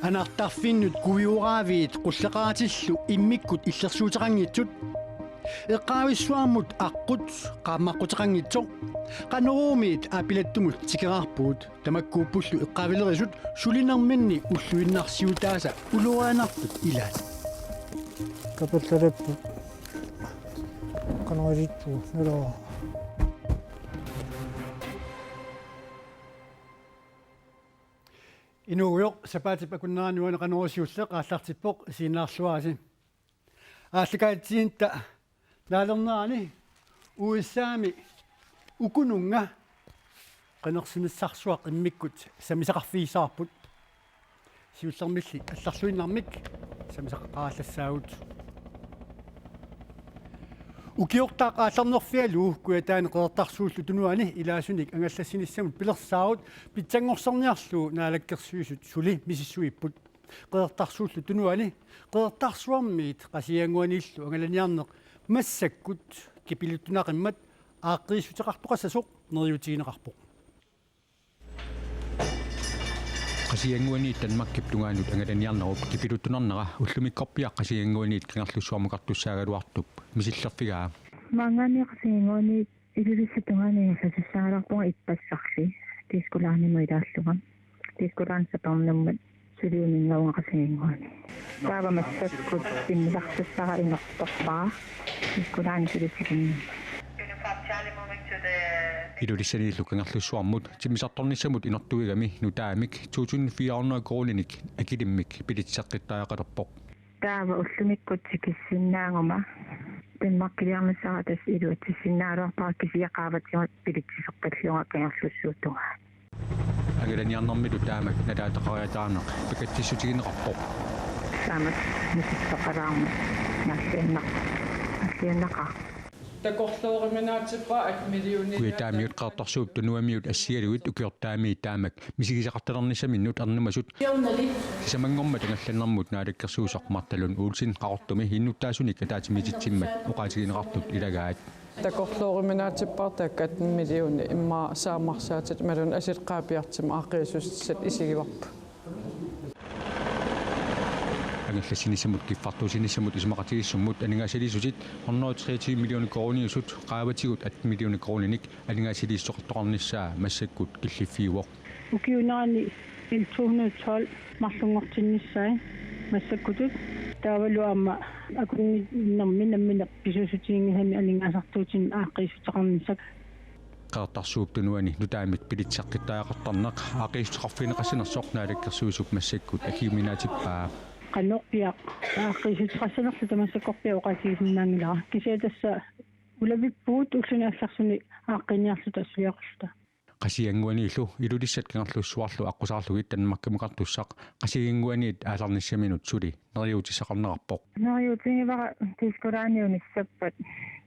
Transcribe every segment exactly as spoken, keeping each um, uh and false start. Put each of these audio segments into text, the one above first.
Anartarfinnut kuioraaviit qulleqaratillu immikkut illersuuteqanngitsut. Eqqaavissuarmut aqqut qaammaqquteqanngitsoq. Qanoruumiit aapilattumut tikeraarpugut. Tamakkuuppullu eqqaavilerisut sulinerminni ulluinnarsiutaasa ulorianartut ilaat. Kapallalepput. Qanoq iliorput, nalaa. Inuugujoq, sapaatip akunnerani uani Qanoruup siulleq aallartippoq, isiginnaarluarisi. Aallakaatitsinnita naalernerani U S A-mi ukununnga qinersinissarsuaq immikkut sammisaqarfigissavarput. Siullermilli allarluinnarmik sammisaqaqqaarallassavarput. Ukiortaaq aallarnerfigalugu Kujataani Qeqertarsuullu Tunuani ilaasunik angallassinissamut pilersaarut pitsanngorsarniarlugu Naalakkersuisut suli misissuipput. Qeqertarsuullu Tunuani Qeqertarsuarmiit Qasigiannguaniillu angalaniarneq massakkut kipiluttunaqimmat aaqqiissuteqartoqassasoq neriuutigineqarpoq. Qasigiannguaniit Danmarkip tungaanut angalaniarnerup kipiluttunarnera ullumikkorpiaq Qasigiannguaniit Kangerlussuarmukartussaagaluartup misillerfigaa. Maanngaanniit Qasigiannguaniit Ilulissat tungaanut ingerlasussaagaluarpunga ippassarli. Disko Line-imut ilaallunga. Disko Line sapernermut suliuninngavunga Qasigiannguani. Taava massakkut timmisartussara inortorpara. Disko Line suli tikinni. Ilulissaniillu Kangerlussuarmut timmisartornissamut inortuigami nutaamik to tusind fire hundrede koruuninik akilimmik billetseqqittariaqalerpoq. Taava ullumikkut tikissinnaaguma Danmarkiliarnissara tassa iluatsissinnaagaluarpara, kisianni qaavatigut billetseqqillunga Kangerlussuup tungaanut. Angalaniarnermilu taamak nalaataqariataarneq pakatsissutigineqarpoq. Taamak misissoqalaarmat naalliunneq-, naalliunneqaaq. Takorlooruminaatsippara atten millionit. Kujataamiut Qeqertarsuup Tunuamiut assigalugit ukiortaami taamak misigisaqartalernissaminnut ernumasut siornali sisamanngormat angallannermut naalakkersuisoq Martha Lund Olsen Qaqortumi innuttaasunik ataatsimiititsimmat oqaatigineqartut ilagaat. Takorlooruminaatsippara taakku atten millionit immaqa saammarsaatit imaluunniit asit qaapiartimmik aaqqiissutissat isigivarput. Angallassinissamut kiffartuussinissamut isumaqatigiissummut aningaasaliissutit hundrede og treogtyve millioner koruuniusut qaavatigut atten millioner koruuninik aningaasaliissuteqartoqarnissaa massakkut killiffiuvoq. Ukiuunerani L to hundrede og tolv marlunngortinnissai massakkutut. Taavalu aamma akunnermi nammineq pisuussutiginngisamik aningaasartuutinik aaqqiissuteqarnissaq. Qeqertarsuup Tunuani nutaamik billetseqqittariaqartarneq aaqqiissuteqarfigineqassanersoq naalakkersuisup massakkut akiuminaatippaa. Qanorpiaq aaqqiissuteqassanerluta massakkorpiaq oqaatigisinnaanngilara. Kisianni tassa ulavippugut ulluni allarsuni aaqqiiniarluta suliaqarluta. Qasigiannguaniillu Ilulissat Kangerlussuarlu aqqusaarlugit Danmarkimukartussaq Qasigiannguaniit aallarnissaminut suli neriuutissaqarnerarpoq. Neriuutigivara Disko Line unissappat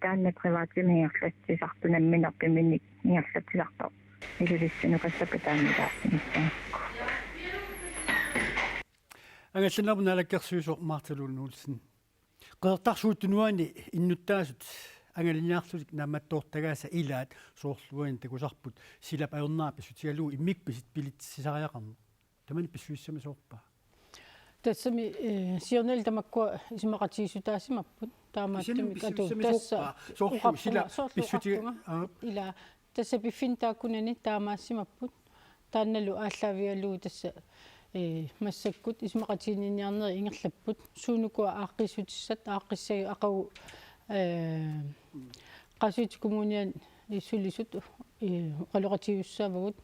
taanna privatimik ingerlatsisartoq nammineq piminnik ingerlatsisartoq. Ilulissat nukassappat taanna taarsinnissagakku. Angallannermut naalakkersuisoq Martha Lund Olsen. Qeqertarsuup Tunuani innuttaasut angalaniarlutik naammattoortagaasa ilaat, soorlu uani takusarput silap ajornera pissutigalugu immikkut pisitsisariaqarneq. Tamanna pissusissamisoorpa? Tassami, eh, siornali tamakkua isumaqatigiissutaasimapput. Taamaattumik kisianni atu-, tassa pissusissamisoorpa? Soorlu oqarpunga, sila soorlu pissutiga-, oqarpunga. Aa. Ila tassa piffinni taakkunani taamaassimapput. Taannalu aallaavigalugu tassa, eh, massakkut isumaqatiginninniarnerit ingerlapput. Suunukua aaqqiissutissat aaqqissagut aqagu, eh, Qasuersup Kommuniani sulisut, eh, oqaloqatigiissussaavugut.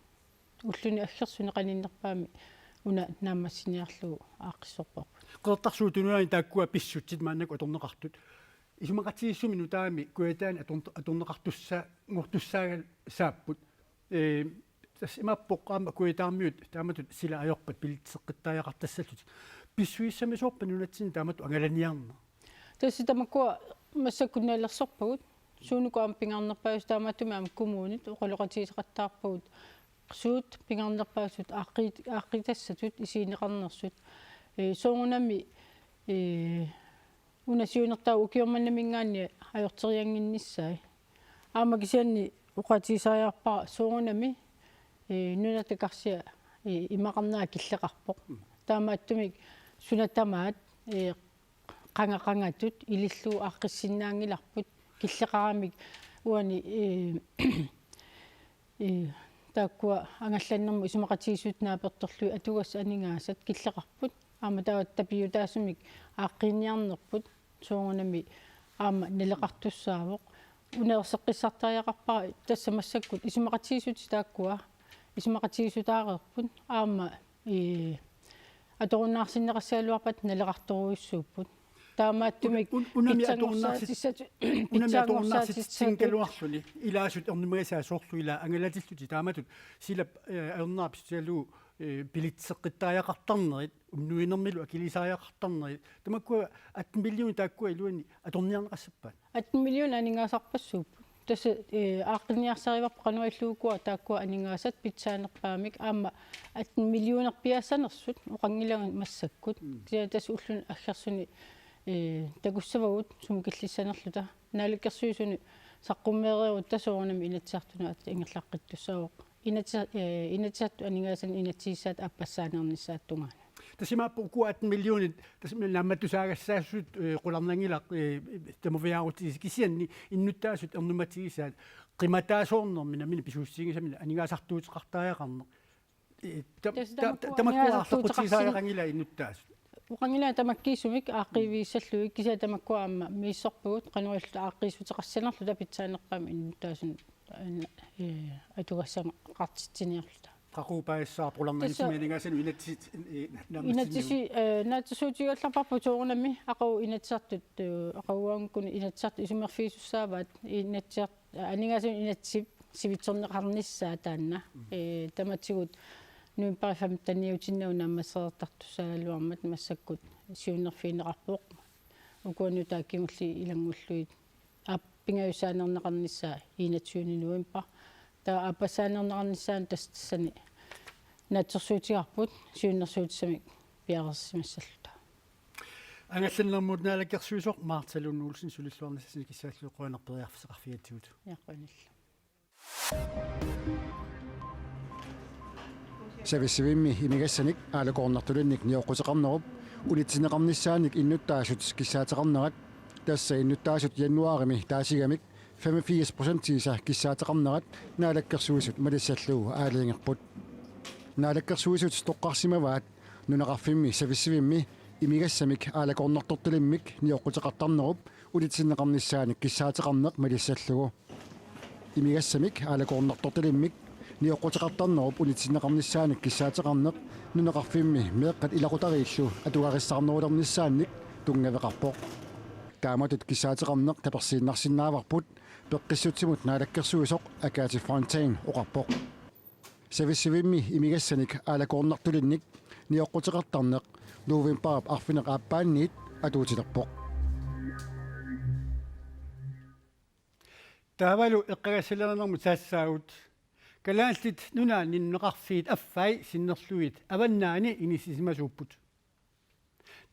Ulluni aggersuni qaninnerpaami una naammassiniarlugu aaqqissorparput. Qeqertarsuup Tunuani taakkua pissutsit maannakkut atorneqartut isumaqatigiissummi nutaami Kujataani atorn-, atorneqartussanngortussaagassaapput. Ee, tassa imaappoq aamma Kujataarmiut taamatut sila ajorpat billetseqqittariaqartassallutik. Pissusissamisoorpa nunatsinni taamatut angalaniarneq? Tassa tamakkua massakkut nalilersorpagut. Suunuku aamma pingaarnerpaasut, taamaattumik aamma kommunit oqaloqatigiseqattaarpagut suut pingaarnerpaasut aaqqi-, aaqqitassatut isigineqarnersut. Ee, soorunami, ee, una siunertaavoq ukioq manna mingaanniit ajorteriannginnissaa. Aamma kisianni Oqaatigisariaqarpara soorunami, ee, nunat takarsiat, ee, imaqarnera killeqarpoq. Taamaattumik suna tamaat, ee, qanga qangatut ilillugu aaqqissinnaanngilarput killeqaramik uani, ee, ee, taakkua angallannermut isumaqatigiissut naapertorlugit atugassat aningaasat killeqarput. Aamma taava tapiutaasumik aaqqiiniarnerput soorunami aamma naleqartussaavoq. Una erseqqissartariaqarpara tassa massakkut isumaqatigiissutit taakkua isumaqatigiissutaareerput aamma, ee, atorunnaarsinneqassagaluarpat naleqartorujussuupput. Taamaattumik un-, unami pitsanngorsaatissat-, atorunnaarsit-, unami pitsanngorsaatissatut atorunnaarsitsinngaluarluni ilaasut ernumagisaat soorlu ila angalatillutik taamatut silap, ee, ajornera pissutigalugu, ee, billetseqqittariaqartarnerit, unnuinermilu akiliisariaqartarnerit, tamakkua atten millionit taakkua iluanni atorniarneqassappat? Atten millionit aningaasarpassuupput. Tassa, ee, aaqqinniarsarivarput qanoq ilillugukua taakkua aningaasat pitsaanerpaamik aamma atten millionerpiaassanersut oqanngilanga massakkut. Mm. Kisianni tassa ulluni aggersuni, ee, takussavagut sumut killissanerluta. Naalakkersuisuni saqqummeereerutta soorunami Inatsisartunut aatsaat ingerlaqqittussaavoq. Inatsi-, ee, Inatsisartut aningaasanik inatsisissaatit aappassaaneernissaata tungaanut. Tassa imaappoq uku atten millionit, tassa naammattussaagassaasut, ee, qularnanngilaq, ee, tamaviaarutisi kisianni innuttaasut ernummatigisaat qimataasoornermi nammineq pisuussutigisaminnik aningaasartuuteqartariaqarneq. Ee, tam-, Tassa ta-, ta-, tamakku tamakku aningaasartuuteqarsin-, arlaqqutigissariaqanngilaq innuttaasut. Oqanngilanga tamakkiisumik aaqqiivigissallugit kisianni tamakku aamma misissorpagut qanoq ililluta aaqqiissuteqassanerluta pitsaanerpaamik innuttaasunut, ee, atugassaneqartitsiniarluta. Qaqugu paasissavarput qularnanngitsumik Tassa aningaasanut inatsit-, ee, naammassinnaagut. Inatsit-, ee, naatsorsuutigigallarparput soorunami aqagu Inatsisartut, ee, aqaguaanngukkuni Inatsisartut isummerfigisussaavaat Inatsisart-, aningaasanut inatsisip sivitsorneqarnissaa taanna. Mm. Ee, tamatigut novembarip femteniutinnagu naammassereertartussaagaluarmat massakkut siunnerfigineqarpoq. Ukua nutaat kingulliit ilanngullugit aap-, pingajussaaneerneqarnissaa enogtyvende november. Taava aappassaaneerneqarnissaanut tassa tassani naatsorsuutigaarput siunnersuutissamik piareersimassalluta. Angallannermut naalakkersuisoq Martha Lund Olsen sulilluarnissasi kissaallugit qujanaq periarfissaqarfigatsigut. Ja, qujanaq. Savissivimmi imigassanik aalakoornartulinnik nioqquteqarnerup unitsinneqarnissaanik innuttaasut kissaateqarnerat, tassa innuttaasut januaarimi taasigamik femogfirs procentiisa kissaateqarnerat Naalakkersuisut malissallugu aalajangerput. Naalakkersuisut toqqarsimavaat nunaqarfimmi savissivimmi imigassamik aalakoornartortalimmik nioqquteqartarnerup unitsinneqarnissaanik kissaateqarneq malissallugu. Imigassamik aalakoornartortalimmik nioqquteqartarnerup unitsinneqarnissaanik kissaateqarneq nunaqarfimmi meeqqat ilaqutariillu atugarissaarnerulernissaannik tunngaveqarpoq. Taamatut kissaateqarneq tapersiinnarsinnaavarput peqqissutsimut naalakkersuisoq Agathe Fontain oqarpoq. Savissivimmi imigassanik aalakoornartulinnik nioqquteqartarneq novembarip arfineq-aappaanniit atuutilerpoq. Taavalu eqqagassalerinermut saassaagut. Kalaallit Nunaanni nunaqarfiit affai sinnerlugit avannaani inissisimasuupput.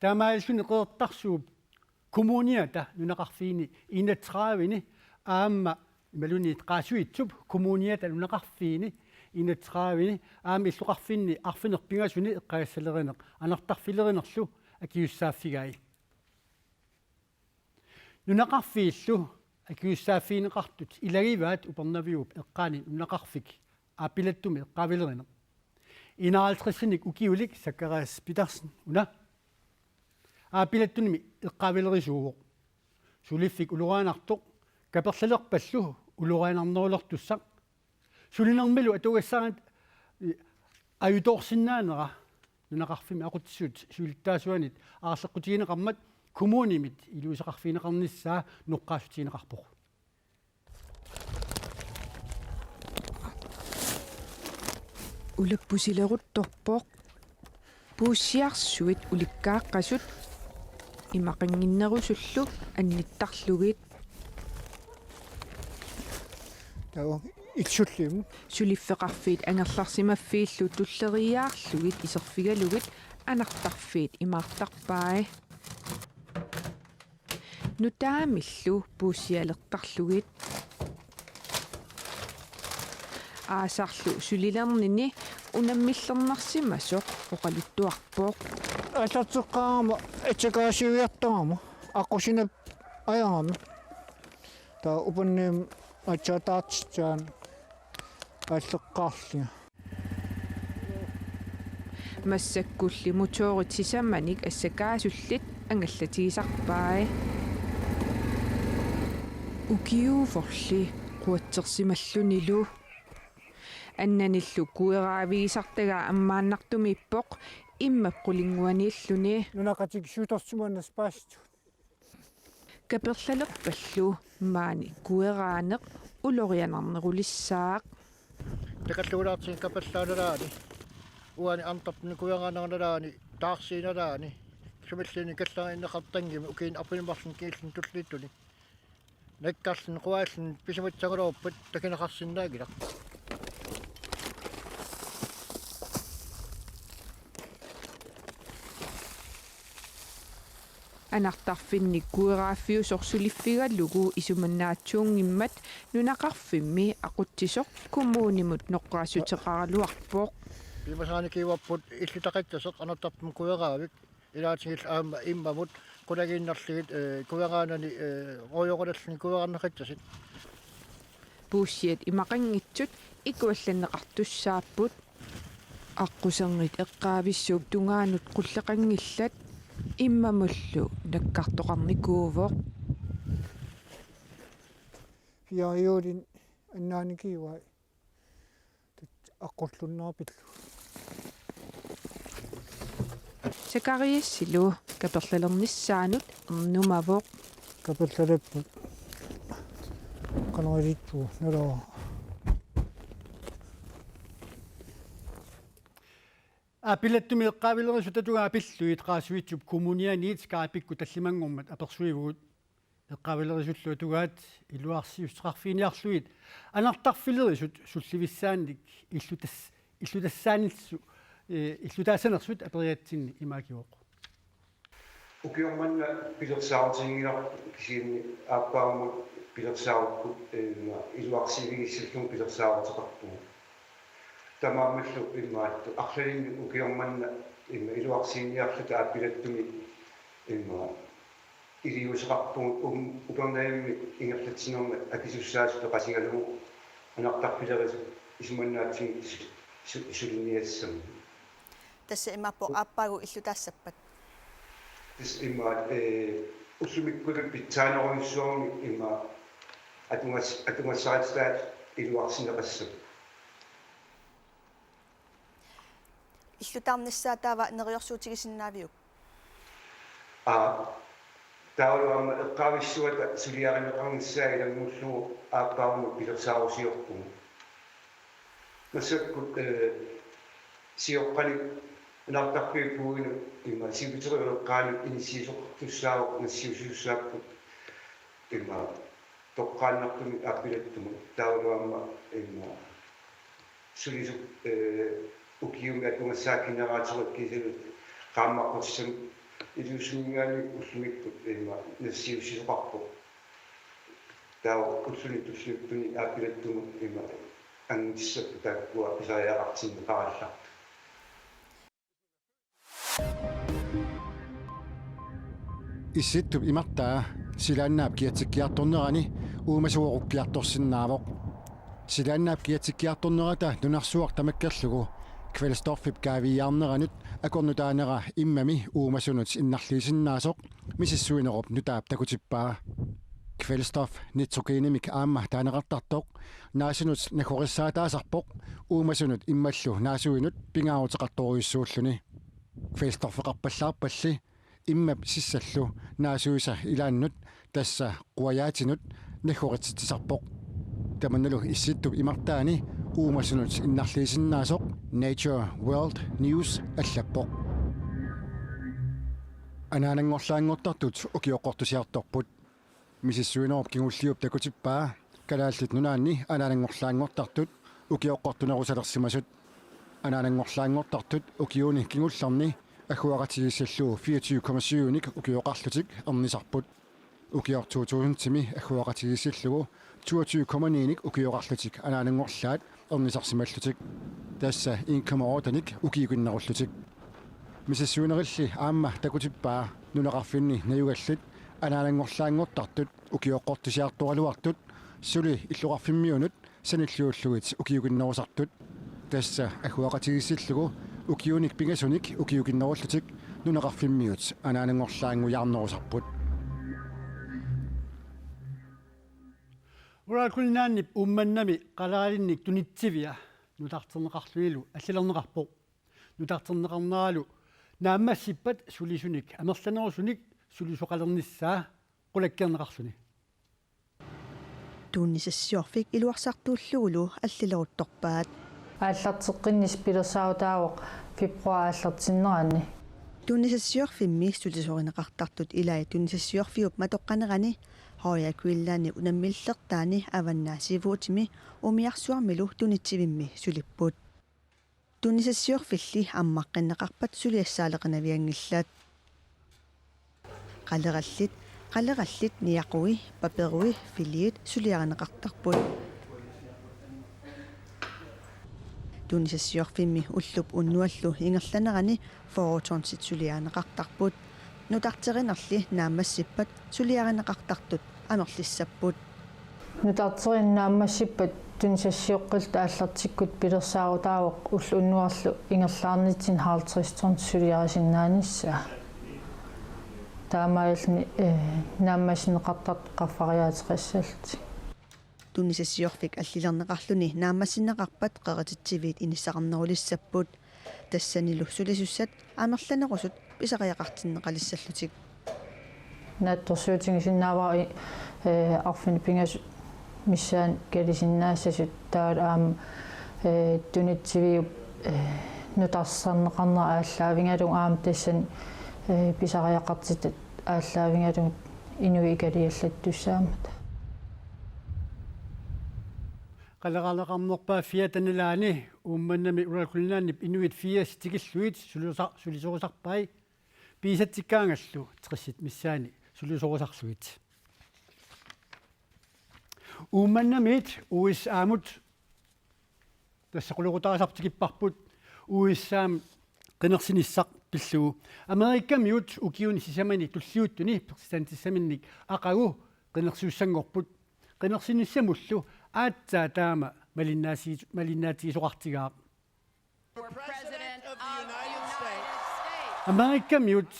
Taamaalilluni Qeqertarsuup Kommuniata nunaqarfiini enogtrediveni aamma imaluunniit Qaasuitsup Kommuniata nunaqarfiini enogtrediveni aamma illoqarfinni arfineq pingasuni eqqagassalerineq anartarfilerinerlu akisussaaffigai. Nunaqarfiillu akisussaaffigineqartut ilagivaat Upernaviup eqqaani nunaqarfik Aapilattumi eqqaavilerineq. Enoghalvtredsinik ukiulik Zacharias Petersen una Aapilattunimi eqqaavilerisuuvoq. Suliffik ulorianartoq kaperlalerpallu ulorianarnerulertussaq. Sulinermilu atugassarit, eh, ajutoorsinnaanera nunaqarfimmi aqutsisut siulittaasuanit aarleqqutigineqarmat kommunimit iliuuseqarfigineqarnissaa noqqaassutigineqarpoq. Ulappusileruttorpoq. Puussiarsuit ulikkaaqqasut imaqannginnerusullu annittarlugit. Taava ilsulliimut. Suliffeqarfiit angerlarsimaffiillu tulleriiaarlugit iserfigalugit anartarfiit imaartarpai. Nutaamillu puussialertarlugit. Aasarlu sulilernini unammillernarsimasoq oqaluttuarpoq. Aallarteqqaarama atsakaasiuiartarama aqqusineq ajarama. Taava upanniim aatsaat taartitsisaan aalleqqaarlunga. Massakkulli motorit sisamanik assakaasullit angallatigisarpai. Ukiuuvorli quatsersimallunilu. Annanillu kueraavigisartagaa ammaannartumiippoq immap qulinnguaniilluni. Nunaqqatigiissutorsimaannaq paasitut. Kaperlalerpallu maani kueraaneq ulorianarnerulissaaq. Takallugulaartigu kaperlaanalaani, uani antarpini kueraaneq nalaani, taarsiinalaani, sumilluunniit kallariinneqartanngimmat ukiuni arfineq-marlunni kingullerni tulliuttuni. Nakkarluni quaalluni pisumatsagaluarpat takineqarsinnaanngilaq. Anartarfinni kueraaffiusoq suliffigalugu isumannaatsuunngimmat nunaqarfimmi aqutsisoq kommunimut noqqaassuteqaraluarpoq. Piumasaqarnikiuarput illutaqassasoq anartarfimmi kueraavik. Ilaatigullu aamma immamut qulagiinnarlugit, eh, kueraanani, eh, ruujoqulalluni kuerarneqassasut. Puussiat imaqanngitsut ikuallanneqartussaapput. Aqquserngit eqqaavissuup tungaanut qulleqanngillat immamullu nakkartoqarnikuuvoq. Fire juulini annaanikiuai. Aqqulluinnarpillu. Sakariassilu kaperlalernissaanut ernumavoq. Kaperlalerput. Qanoq iliorlugu nalaa. Aappilattumi eqqaavilerisut tatugaa pillugit Qaasuitsup Kommunianiit Skype-ikkut tallimanngormat apersuivugut. Eqqaavilerisullu atugaat iluarsiuteqarfiginiarlugit anartarfilerisut sullivissaannik illutas-, illutassaanillu, eh, illutaassanersut aperiatsinni imaakivoq. Ukioq manna pilersaarutiginngilarput kisianni aappaagummut pilersaarukkut, eh, iluarsiivigissallugu pilersaaruteqarpugut. Taamaammallu immaqa arlalinnik ukioq manna immaqa iluarsiinniarluta aappilattumi immaqa iliuuseqarpugut um-, Upernavimmi ingerlatsinermi akisussaasut peqatigalugu anartarfilerisut isumannaatsunik su-, su-, suliniassammata. Tassa imaappoq aappaagu illutaassappat? Tassa immaqa, eh, ullumikkut pitsaanerujussuarmik immaqa atugas-, atugassarititaat iluarsineqassapput. Illutaarnissaa taava neriorsuutigisinnaaviuk? Aa, taavalu aamma eqqaavissuata suliarineqarnissaa ilanngullugu aappaagummut pilersaarusiorpugut. Massakkut, eh, sioqqanik anartarfiit puigunut immaqa siuteriuleqqaanik inissiisoqartussaavoq nassiussisussaapput immaqa toqqaannartumik aappilattumut taavalu aamma immaqa sulisut, eh, ukiumi atugassaat generaatorit kiisalu qaammaqqutissat iliuusininngaanniit ullumikkut immaqa nassiussisoqarpoq. Taava ulluni tulliuttuni aappilattumut immaqa angutissapput taakkua pisariaqartinneqarallartut. Issittup imartaa silaannaap kiatsikkiartornerani uumasooqqukkiartorsinnaavoq. Silaannaap kiatsikkiartornerata nunarsuaq tamakkerlugu kvælstoffip kaaviiaarneranut akornutaanera immami uumasunut innarliisinnaasoq misissuinerup nutaap takutippaa. Kvælstof nitrogenimik aamma taaneqartartoq naasunut naggorissaataasarpoq uumasunut immallu naasuinut pingaaruteqartorujussuulluni. Kvælstoffeqarpallaarpalli immap sissallu naasuisa ilaannut tassa quajaatinut naggoritsitsisarpoq. Tamannalu Issittup imartaani uumasunut innarliisinnaasoq Nature World News allappoq. Anaananngorlaanngortartut ukioqqortusiartorput. Misissuinerup kingulliup takutippaa Kalaallit Nunaanni anaananngorlaanngortartut ukioqqortunerusalersimasut. Anaananngorlaanngortartut ukiuni kingullerni agguaqatigiissallugu fireogtyve komma syv-nik ukioqarlutik ernisarput. Ukioq to tusindimi agguaqatigiissallugu Toogtyve komma ni-nik ukioqarlutik anaananngorlaat ernisarsimallutik. Tassa en komma otte-nik ukiukinnerullutik. Misissuinerilli aamma takutippaa nunaqarfinni najugallit anaananngorlaanngortartut ukioqqortusiartoraluartut suli illoqarfimmiunut sanilliullugit ukiukinnerusartut. Tassa agguaqatigiissillugu ukiunik pingasunik ukiukinnerullutik nunaqarfimmiut anaananngorlaanngujaarnerusarput. Royal Greenlandip Uummannami qaleralinnik tunitsivia nutarterneqarlunilu allilerneqarpoq. Nutarterneqarneralu naammassippat sulisunik amerlanerusunik sulisoqalernissaa qulakkeerneqarluni. Tunisassiorfik iluarsartuullugulu allileruttorpaat. Aallarteqqinnissaq pilersaarutaavoq februar aallartinneranni. Tunisassiorfimmi sulisorineqartartut ilai tunisassiorfiup matoqqanerani Royal Greenlandip unammillertaani Avannaasivuutimi umiarsuarmilu tunitsivimmi sulipput. Tunisassiorfilli ammaqqinneqarpat suliassaaleqinavianngillat. Qalerallit, qalerallit niaqui, paperui, filiit suliarineqartarput. Tunisassiorfimmi ullup unnuallu ingerlanerani fyrre tonsit suliarineqartarput. Nutarterinerli naammassippat suliarineqartartut amerlissapput. Nutarterineq naammassippat tunisassiorfiit aallartikkutta pilersaarutaavoq ulloq unnuarlu ingerlaarnitsinni halvtreds ton suliarisinnaanissaa. Taamaalilluni, eh, naammassineqartartut qaffariaateqassallutik. Tunisassiorfik allilerneqarluni naammassineqarpat qerititsiviit inissaqarnerulissapput. Tassanilu sulisussat amerlanerusut pisariaqartinneqalissallutik. Naatsorsuutigisinnaavara, eh, arfineq-pingasut missaani kalerisinnaassasut taavalu aamma, eh, tunitsiviup, eh, nutarterneqarnera aallaavigalugu aamma tassani, eh, pisariaqartitat aallaavigalugit inuit ikaliallattussaammata. Qaleraaleqarnerpaaffiata nalaani Uummannami Royal Greenlandip inuit firs tikillugit sulisorusa-, sulisorusarpai pigisatsikkaangallu tressit missaani sulisorusarlugit. Uummannamiit U S A-mut tassa qulequtaasarput tikipparput U S A-mi qinersinissaq pillugu. Amerikamiut ukiuni sisamani tulliuttuni præsidentissaminnik aqagu qinersisussanngorput. Qinersinissamullu aatsaat taama malinnaasiis-, malinnaatigisoqartigaaq. Amerikamiut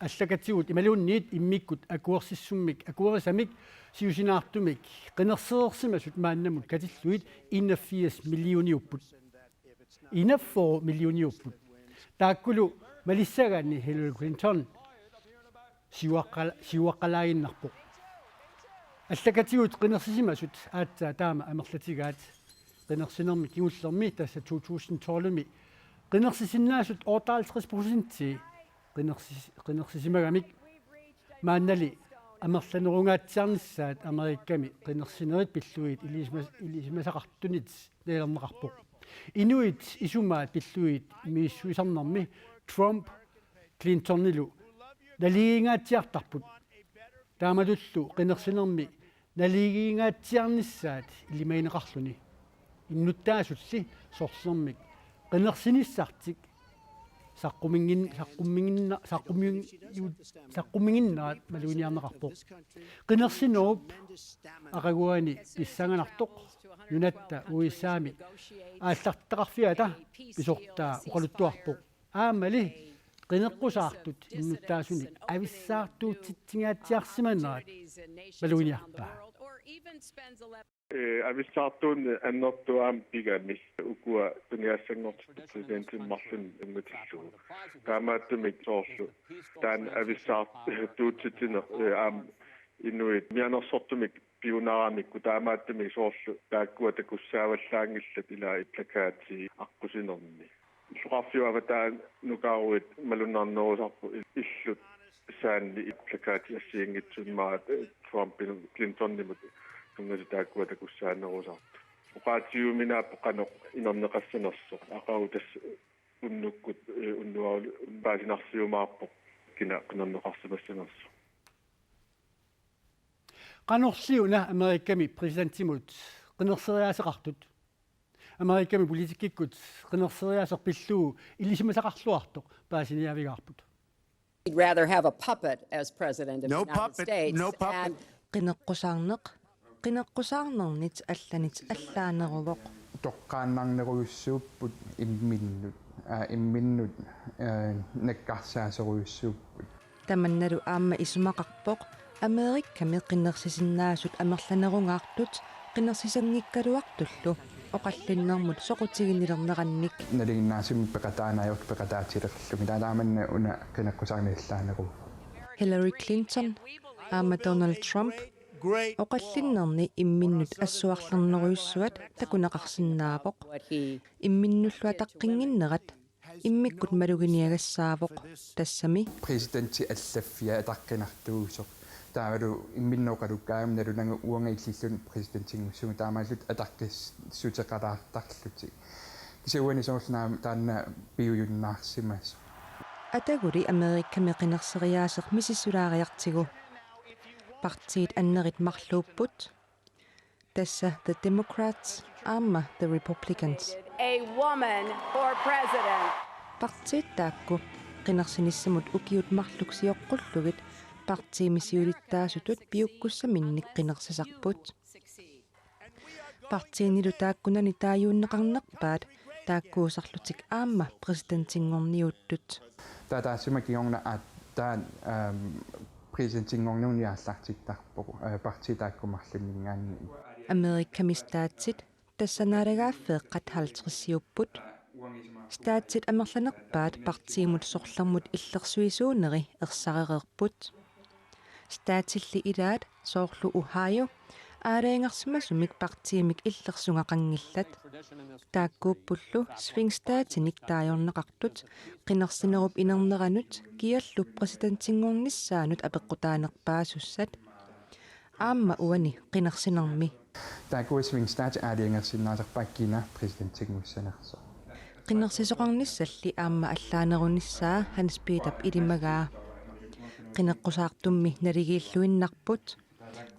allakatigut imaluunniit immikkut akuersissummik akuerisamik siusinaartumik qinersereersimasut maannamut katillugit enogfirs millioniupput. Enogfyrre millioniupput. Taakkulu malissagaanni Hillary Clinton siuaqqala-, siuaqqalaaginnarpoq. Allakatigut qinersisimasut aatsaat taama amerlatigaat. Qinersinermi kingullermi tassa to tusind tolvimi qinersisinnaasut otteoghalvtreds procentii qinersis-, qinersisimagamik. Maannali amerlanerungaatsiarnissaat Amerikami qinersinerit pillugit ilisimas-, ilisimasaqartunit nalilerneqarpoq. Inuit isumaat pillugit misissuisarnermi Trump Clintonilu naligiingaatsiartarput. Taamatullu qinersinermi naligiingaatsiarnissaat ilimagineqarluni. Innuttaasulli sorlermik qinersinissartik saqquminngin-, saqquminginna-, saqqumin-, saqquminginnerat maluginiarneqarpoq. Qinersinerup aqaguani pissanganartoq nunatta U S A-mi aallartitaqarfiata pisortaa oqaluttuarpoq. Aammali qineqqusaartut innuttaasunik avissaartuutitsinngaatsiarsimanerat maluginiarpaa. Eh, avissaartuunneq annertooq aamma pigami ukua tuniassanngortitut præsidentimut marlunnik tunngatillugu. Taamaattumik soorlu taanna avissaartuutitsineq, eh, aamma inuit mianersortumik piunaaramikku taamaattumik soorlu taakkua takussaavallaanngillat ilaa plakaati aqqusinermi. Illoqarfiup avataanukaaruit malunnarnerusarput il-, illut saanni plakaati assigiinngitsut immaqa Trumpinut Clintonimut tunngasut taakkua takussaanerusartut. Oqaatigiuminaapput qanoq inerneqassanersoq aqagu tassa unnukkut, eh, unnuarlu paasinarsiumaarpoq kina qinerneqarsimassanersoq. Qanorli una Amerikami præsidentimut qinerseriaaseqartut? Amerikami politikkikkut qinerseriaaseq pillugu ilisimasaqarluartoq paasiniaavigaarput. He'd rather have a puppet as president of the United States. No puppet. Qineqqusaarneq, qineqqusaarnernit allanit allaaneruvoq. Toqqaannarnerujussuupput imminnut, aa, imminnut, aa, nakkarsaasorujussuupput. Tamannalu aamma isumaqarpoq Amerikami qinersisinnaasut amerlanerungaartut qinersisanngikkaluartullu oqallinnermut soqutiginnilernerannik. Nalinginnaasumik peqataanaajuvoq peqataatilerlugit. Taava taamanna una qineqqusaarneq allaaneruvoq. Hillary Clinton aamma Donald Trump oqallinnerni imminnut assuarlernerujussuat takuneqarsinnaavoq. Imminnullu ataqqinnginnerat immikkut maluginiagassaavoq tassami. Præsidenti allaffia ataqqinartuusoq. Taavalu imminnut oqalukkaangama nalunagu uanga illilluni præsidentinngussaanga taamaallutik ataqqissuteqalaartarlutik. Kisianni uani soorlu aamma taanna piujunnaarsimasoq. Ataguli Amerikami qinerseriaaseq misissulaariartigu. Partiit annerit marluupput. Tassa The Democrats aamma The Republicans. A woman for president. Partiit taakku qinersinissamut ukiut marluk sioqqullugit partiimi siulittaasutut piukkussaminnik qinersisarput. Partiinilu taakkunani taajuunneqarnerpaat taakkuusarlutik aamma præsidentinngorniuttut. Taava taassuma kingorna aatsaat, aam, præsidentinngornermi aallartittarpoq, aa, partiit taakku marlunninngaanniit. Amerikami staatsit tassa naalagaaffeeqqat halvtredsiupput. Staatsit amerlanerpaat partiimut sorlermut illersuisuuneri ersarereerput. Staatilli ilaat soorlu Ohio aalajangersimasumik partiimik illersugaqanngillat. Taakkuuppullu swingstaatinik taajorneqartut qinersinerup inerneranut kiallu præsidentinngornissaanut apeqqutaanerpaasussat. Aamma uani qinersinermi. Taakkua swingstaatit aalajangersinnaasarpaat kina præsidentinngussanersoq. Qinersisoqarnissalli aamma allaanerunissaa Hans Peterip ilimagaa. Qineqqusaartummi naligiilluinnarput.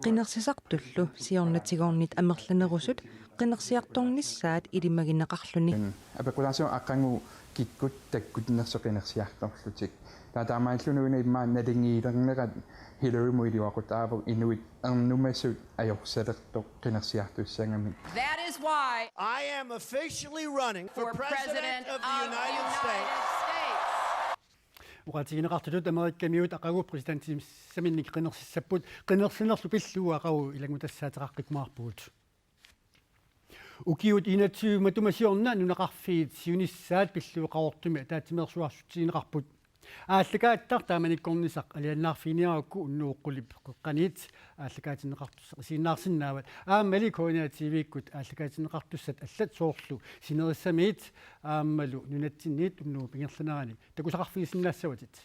Qinersisartullu siornatigoornit amerlanerusut qinersiartornissaat ilimagineqarluni. Apeqqutaassaaq aqagu kikkut takkunnersoq qinersiartorlutik. Taava taamaalilluni una immaqa naligiilernerat Hillarymut iluaqutaavoq inuit ernumasut ajorsalertoq qinersiartussagamik. That is why I am officially running for for president of the United States. Oqaatigineqartutut Amerikamiut aqagu præsidentissaminnik qinersissapput, qinersinerlu pillugu aqagu ilanngutassaataqaqqikkumaarpugut. Ukiut enogtyve matuma siorna nunaqarfiit siunissaat pillugu Qaqortumi ataatsimeersuarsiutigineqarput. Aallakaatitaq taamanikkornisaq alianaarfiginiarukku Unnuup Qulip qeqqaniit aallakaatinneqartussaq isiginnaarsinnaavat. Aammali K N R T V-kkut aallakaatinneqartussat allat soorlu sinerissamiit aammalu nunatsinniit unnuup ingerlanerani takusaqarfigisinnaassavatit.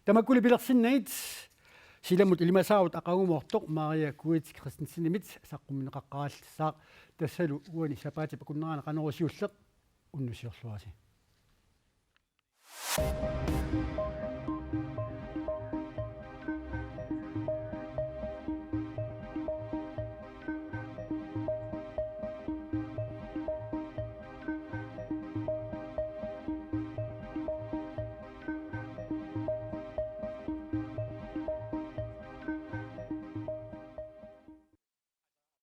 Tamakkuli pilersinnagit. Silamut ilimasaarut aqagumoortoq Maria Kuit Christensenimit saqqummiunneqaqqaarallassaaq, tassalu uani sapaatip akunnerani Qanorooq siulleq unnussiorluarisi.